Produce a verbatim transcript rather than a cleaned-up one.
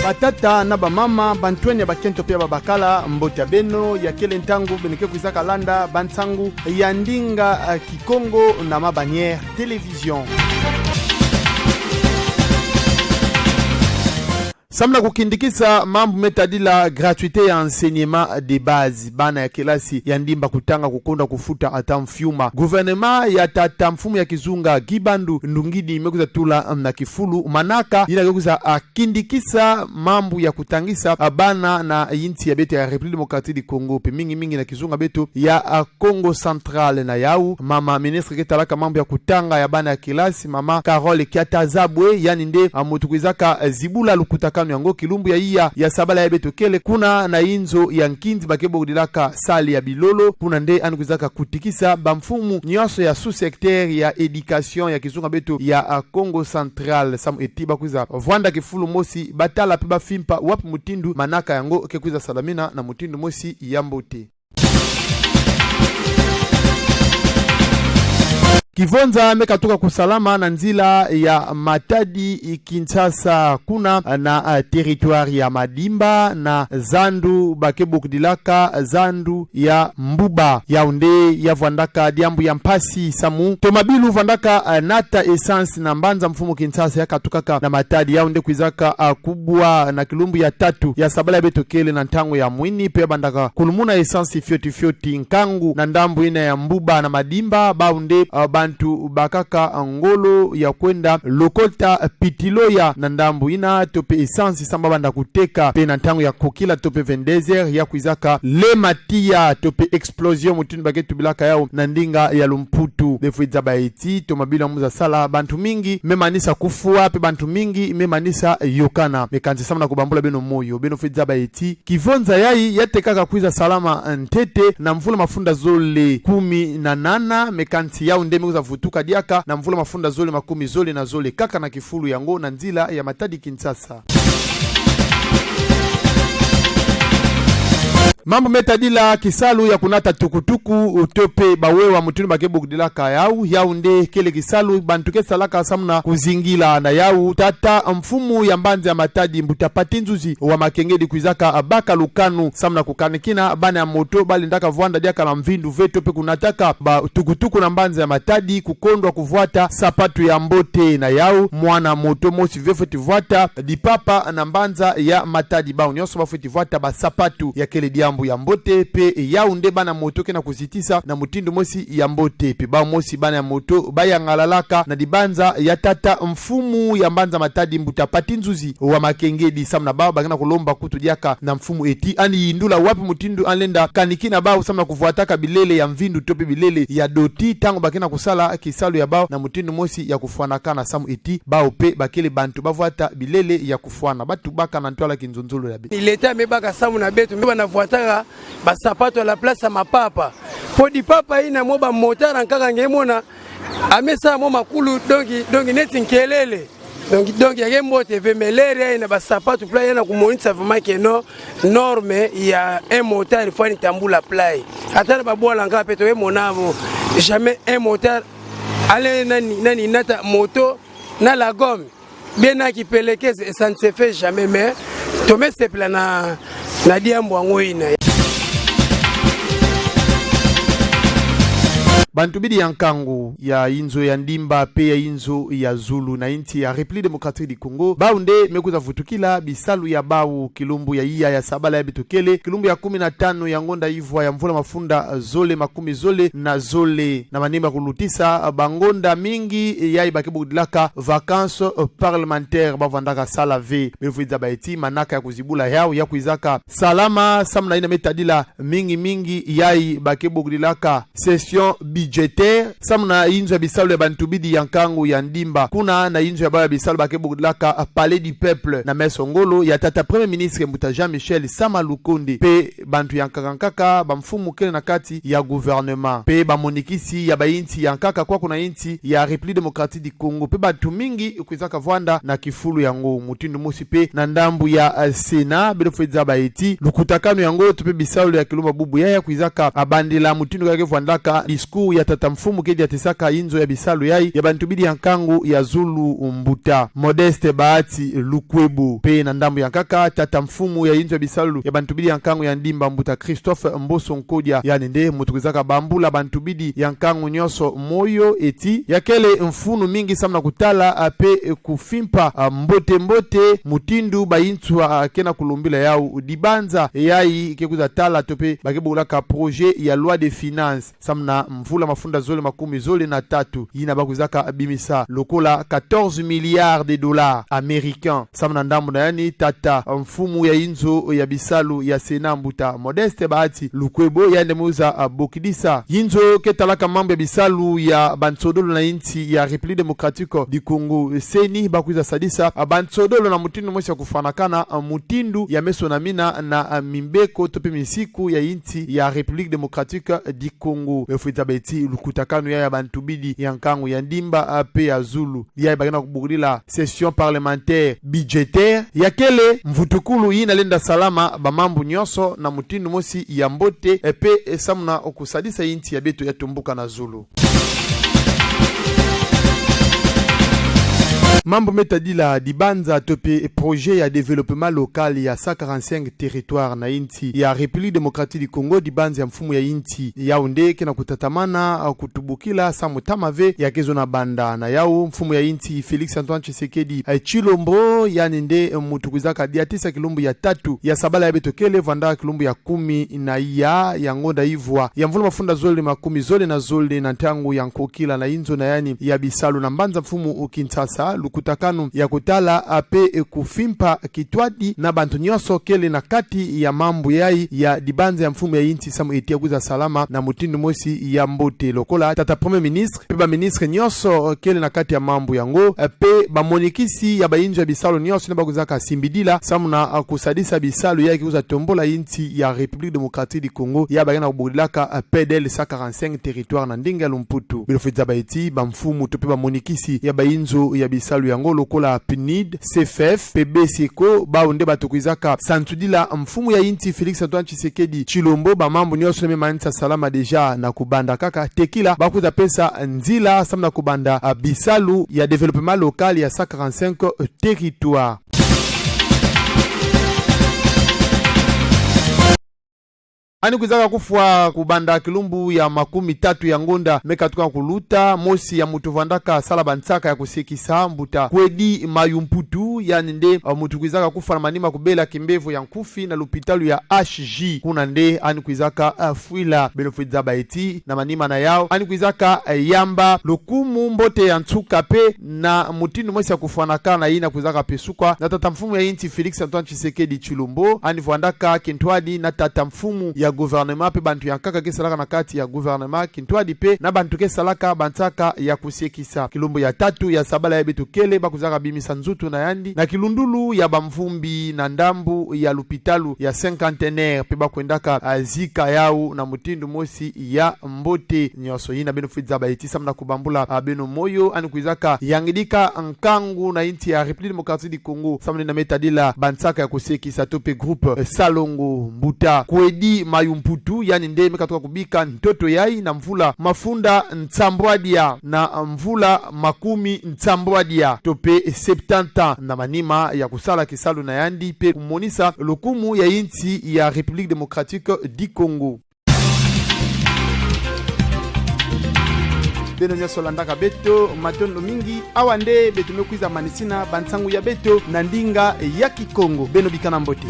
Batata na bamama, bantwenya ya bakento pe ya babakala, mbote ya beno, ya kele ntangu beno ke kwizaka landa bansangu ya ndinga, eh, Kikongo na Ma Bannière Télévision. Samu na kukindikisa mambu me tadila gratuité ya enseignement de base, bana ya kelasi ya ndimba kutanga kukonda kufuta ata mfiuma. Gouvernement ya tata mfumu ya kizunga Guy Bandu Ndungidi me kwiza tula na kifulu manaka yina ke kwiza, ah, kindikisa mambu ya kutangisa, ah, bana na insi ya beto ya République Démocratique du Congo, pe mingi mingi na kizunga beto ya, ah, Kongo Central. Na yau, mama ministre ke talaka mambu ya kutanga ya bana ya kelasi, mama Carole Kiatazabwe, yandi nde, ah, muntu kwizaka, eh, zibula lukutakanu yango kilumbu ya iya ya sabala yayi beto kele, kuna na inzo ya nkinzi ba ke bokudilaka salle ya bilolo, kuna nde yandi kwizaka kutikisa bamfumu nyonso ya sous-secteur ya éducation ya kizunga beto ya, ah, Kongo Central, samu eti ba kwiza vwanda kifulu mosi, ba tala pe ba fimpa wapi mutindu manaka yango ke kwiza salamina na mutindu mosi ya mbote. Kivonza me katuka kusalama na nzila ya Matadi-Kinshasa, kuna na, eh, territoire ya Madimba, na zandu ba ke bokudilaka zandu ya Mbuba. Yau nde ya vwandaka diambu ya mpasi samu tomabilu vwandaka, eh, nata essence na mbanza mfumu Kinshasa ya katukaka na Matadi, yau nde kwizaka, eh, kubwa na kilumbu ya tatu ya sabala yayi beto kele na ntangu ya mwini, pe ya bandaka kulumuna essence fioti fioti nkangu na ndambu yina ya Mbuba na Madimba, bau nde, eh, bantu bakaka ngolo ya kwenda lokota, eh, pitiloya na ndambu yina to pe essence samu ba banda kuteka, pe na ntangu ya kokila to pe vingt-deux heures ya kwizaka lema tiya to pe explosion mutindu ba ke tubilaka yau na ndinga ya lumputu. Beno fwe zaba eti tomabilu ya muza sala, bantu mingi me manisa kufwa, pe bantu mingi me manisa yokana. Me kansi samu na kubambula beno moyo, beno fwe zaba eti kivonza yayi ya tekaka kwiza salama ntete na mvula mafunda zole kumi na nana, me kansi yau nde me kwiza vutuka diaka na mvula mafunda zole makumi zole na zole, kaka na kifulu yango na nzila ya Matadi-Kinshasa. Mambu me tadila kisalu ya kunata tukutuku to pe bawewa mutindu ba ke bokudilaka yau, yau nde kele kisalu bantu ke salaka samu na kuzingila. Na yau, tata mfumu ya mbanza ya Matadi, Mbuta Pathy Nzuzi wa Makengedi, kwizaka baka lukanu samu na kukanikina bana ya moto ba lendaka vwanda diaka na mvindu ve to pe kunataka batukutuku na mbanza ya Matadi kukondwa kuvwata sapatu ya mbote. Na yau, mwana moto mosi ve fweti vwata dipapa na mbanza ya Matadi. Bau nyonso ba fweti vwata basapatu. Ya kele diambu ya mbote, pe yau nde bana moto ke na kuzitisa na mutindu mosi ya mbote. Pe bau mosi bana ya moto ba yangalalaka na dibanza ya tata mfumu ya mbanza Matadi, Mbuta Pathy Nzuzi wa Makengedi, samu na bau ba ke na kulomba kutu diaka na mfumu eti yandi yindula wapi mutindu yandi lenda kanikina bau samu na kuvwataka bilele ya mvindu to pe bilele ya doti ntangu ba ke na kusala kisalu ya bau na mutindu mosi ya kufwanakana, samu eti bau pe ba kele bantu ba vwata bilele ya kufwana. Ba tubaka na ntwala kinzonzolo ya beto. Ni l'État me baka samu na beto, me banda vwataka basapatu à la place ya mapapa. Po dipapa yina mo ba motard nkaka nge mona, ame sa mo makulu, donc, donc neti nkelele. Donc, donc, ya ke mbote ve, mais l'heure yina basapatu plat yina kumonisa vraiment que non, norme ya un motard fwani tambula plat. Ata na babwala nkaka pe to ke mona bo, jamais un motard ale nani, nani nata moto na la gomme. Bien na kipelekese, et ça ne se fait jamais, mais to me sepela na, na diambu yango yina. Bantu bidi ya nkangu ya inzo ya ndimba pe ya inzo ya zulu na insi ya République Démocratique du Congo, bau nde me kwiza vutukila bisalu ya bau kilumbu ya iya ya sabala yayi beto kele, kilumbu ya kumi na tanu ya ngonda ivwa ya mvula mafunda zole makumi zole na zole. Na manima kulutisa bangonda mingi yayi ba ke bokudilaka vacances parlementaires, ba vwandaka sala ve. Beno fwe zaba eti manaka ya kuzibula yau ya kwizaka salama samu na yina me tadila mingi mingi yayi ba ke bokudilaka session budgétaire, samu na inzo ya bisalu ya bantu bidi ya nkangu ya ndimba, kuna na inzo ya bau ya bisalu ba ke bokudilaka Palais du Peuple, na meso ngolo ya tata Premier Ministre Mbuta Jean-Michel Sama Lukonde, pe bantu ya nkaka nkaka, bamfumu kele na kati ya gouvernement, pe bamonikisi ya bainsi ya nkaka kwaku na insi ya République Démocratique du Congo, pe bantu mingi kwizaka vwanda na kifulu yango. Mutindu mosi pe na ndambu ya, eh, Sénat, beno fwe zaba eti lukutakanu yango to pe bisalu ya kilumbu bubu yayi ya kwizaka bandila mutindu kaka ke vwandaka discours ya tata mfumu ke diatisaka inzo ya bisalu yayi ya bantu bidi ya nkangu ya zulu, mbuta Modeste Bahati Lukwebo. Mpe na ndambu ya nkaka, tata mfumu ya inzo ya bisalu ya bantu bidi ya nkangu ya Ndimba, mbuta Christophe Mboso Nkodia, yandi nde muntu kwizaka bambula bantu bidi ya nkangu nyonso moyo eti ya kele mfunu mingi samu na kutala, a, mpe kufimpa, a, mbote-mbote mutindu bayinswa, a, ke na kulombila yawu dibanza yayi ke kwiza tala to mpe ba ke bokilaka projet ya loi de finances samu na mvula mafunda zole makumi zole na tatu, yina ba kwizaka bimisa lokola quatorze milliards de dollars américains. Samu na ndambu na yandi, tata mfumu ya inzo ya bisalu ya Sénat, mbuta Modeste Bahati Lukwebo, yandi me kwiza, a, bokidisa yinzo ke talaka mambu ya bisalu ya bansodolo na insi ya République Démocratique du Congo, CENI, ba kwiza sadisa, a, bansodolo na mutindu mosi ya kufwanakana, a, mutindu ya meso na mina na, a, mimbeko to mpe misiku ya insi ya République Démocratique du Congo. Beno fweti zaba eti lukutakanu yayi ya bantu bidi ya nkangu ya Ndimba, a, mpe ya zulu, yayi ba ke na kubokila session parlementaire budgétaire, ya kele mvutukulu yina lenda salama bamambu nyonso na mutindu mosi ya mbote, e, mpe, e, samu na kusadisa insi ya beto ya tumbuka na zulu. Mambu me tadila dibanza to mpe projet ya développement local ya cent quarante-cinq territoires na insi ya République Démocratique du Congo, dibanza ya mfumu ya insi yawu nde ke na kutatamana, a, kutubukila samu ntama ve ya ke zonza banda. Na yawu, mfumu ya insi Félix Antoine Tshisekedi, e, Tshilombo, yandi nde, e, muntu kwizaka diatisa kilumbu ya tatu ya sabala yayi beto kele, vwanda kilumbu ya kumi na iya ya ngonda ivwa ya mvula mafunda zole makumi zole na zole, na ntangu ya nkokila na inzo na yandi ya bisalu na mbanza mfumu Kinshasa, lukutakanu ya kutala, a, mpe, e, kufimpa kitwadi na bantu nyonso kele na kati ya mambu yayi ya dibanza ya mfumu ya insi samu eti ya kwiza salama na mutindu mosi ya mbote, lokola tata Premier Ministre mpe ba ministre nyonso, e, kele na kati ya mambu yango, e, mpe bamonikisi ya bayinzo ya bisalu nyonso yina ba kwizaka simbidila samu na, a, kusadisa bisalu yayi ke kwiza tombula insi ya République Démocratique du Congo, yayi ba ke na kubokilaka, e, P D L cent quarante-cinq territoires na ndinga ya lumputu. Beno fweti zaba eti bamfumu to mpe bamonikisi ya bayinzo ya bisalu yango lokola PNUD, CFEF mpe BESECO, bawu nde bato kwizaka sansudila mfumu ya insi Félix Antoine Tshisekedi Tshilombo bamambu nyonso yina me manisa salama déjà na kubanda kaka, tekila ba kwiza pesa nzila samu na kubanda, a, bisalu ya développement local ya cent quarante-cinq territoires. Yandi kwizaka kufwa kubanda kilumbu ya makumi tatu ya ngonda me katuka kuluta, mosi ya muntu vwandaka sala bansaka ya kusekisa, mbuta Kwedi Mayumputu, yandi nde, a, muntu kwizaka kufwa na manima kubela kimbevo ya nkufi na lupitalu ya H J. Kuna nde yandi kwizaka, a, fwila. Beno fweti zaba eti na manima na yawu, yandi kwizaka, a, yamba lukumu mbote ya nsuka mpe na mutindu mosi ya kufwanakana yina kwizaka pesukwa na tata mfumu ya insi Félix Antoine Tshisekedi Tshilombo, yandi vwandaka kintwadi na tata mfumu ya gouvernement mpe bantu ya nkaka ke salaka na kati ya gouvernement, kintwadi mpe na bantu ke salaka bansaka ya kusekisa. Kilumbu ya tatu ya sabala yayi beto kele ba kwizaka bimisa nzutu na yandi na kilundulu ya bamvumbi na ndambu ya lupitalu ya Cinquantenaire, mpe ba kwendaka, a, zika yawu na mutindu mosi ya mbote. Nyonso yina beno fweti zaba eti samu na kubambula, a, beno moyo, yandi kwizaka yangidika nkangu na insi ya République Démocratique du Congo samu na yina me tadila bansaka ya kusekisa to mpe groupe, e, Salongo. Mbuta Kwedi Mayumputu, yandi nde me katuka kubika ntoto yayi na mvula mafunda nsambwadia na mvula makumi nsambwadia to mpe septante ans na manima ya kusala kisalu na yandi mpe kumonisa lukumu ya insi ya République Démocratique du Congo. Beno nyonso landaka beto, matondo mingi. Awa nde beto me kwiza manisina bansangu ya beto na ndinga ya Kikongo. Beno bikana mbote.